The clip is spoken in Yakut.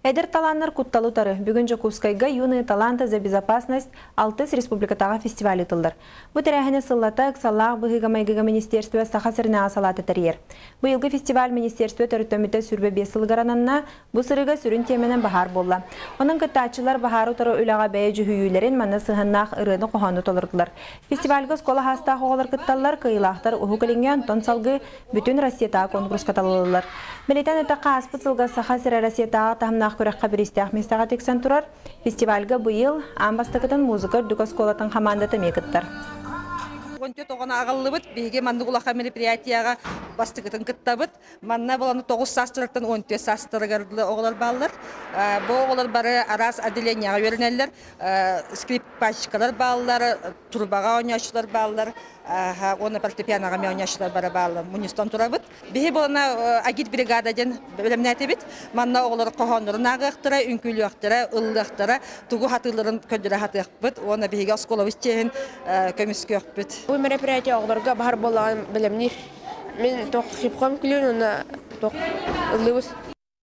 Эдэр талааннар кутталы утары. Бүгүн Дьокуускайга «Юные таланты за безопасность» алтыс республикатааҕы фестиваль ыытыллар. Бу тэрээһини сыллата ыксаллаах быһыыга-майгыга министерство Саха сиринээҕи салаата тэрийэр. Быйылгы фестиваль министерство төрүттэммитэ 25 сылыгар ананна, бу сырыыга сүрүн тиэмэнэн баһаар буолла. Онон кыттааччылар баһаары утары үлэҕэ бэйэ дьүһүйүүлэрин, манна сыһыаннаах ырыаны-хоһоону толордулар. Фестивальга оскуола саастаах оҕолор кытталлар, кыайыылаахтар Уһук Илиҥҥэ, онтон салгыы Бүтүн Россиятааҕы конкурска талыллар. Бэлиэтээн эттэххэ, ааспыт сылга Саха сирэ Россиятааҕы таһымнаах күрэххэ бириистээх миэстэҕэ тиксэн турар. Фестивальга быйыл аан бастакытын музыка үрдүк оскуолатын хамаандата эмиэ кыттар. 14 оҕону аҕаллыбыт. Биһиги маннык улахан мероприятияҕа бастакытын кыттабыт. Манна буолан 9 саастарыттан 14 саастарыгар оҕолор бааллар. Бу оҕолор бары араас отделениеҕа үөрэнэллэр. Скрипачкалар бааллар, турбаҕа оонньооччулар бааллар, уонна фортепианоҕа эмиэ оонньооччулар бары бааллар. Мунньустан турабыт. Биһи буолана агит бригада диэн бэлэмнээтибит. Манна оҕолор хоһооннорун ааҕыахтара, үҥкүүлүөхтэрэ, ыллыахтара, тугу хатыыларын көрдөрө хатыахпыт уонна биһиги оскуолабыт чиэһин көмүскүөхпүт. Бу мероприятие оҕолорго баһар буоллаҕын бэлэмниир. Мин тох хип-хом күлүүн уонна тох ыллыбыт.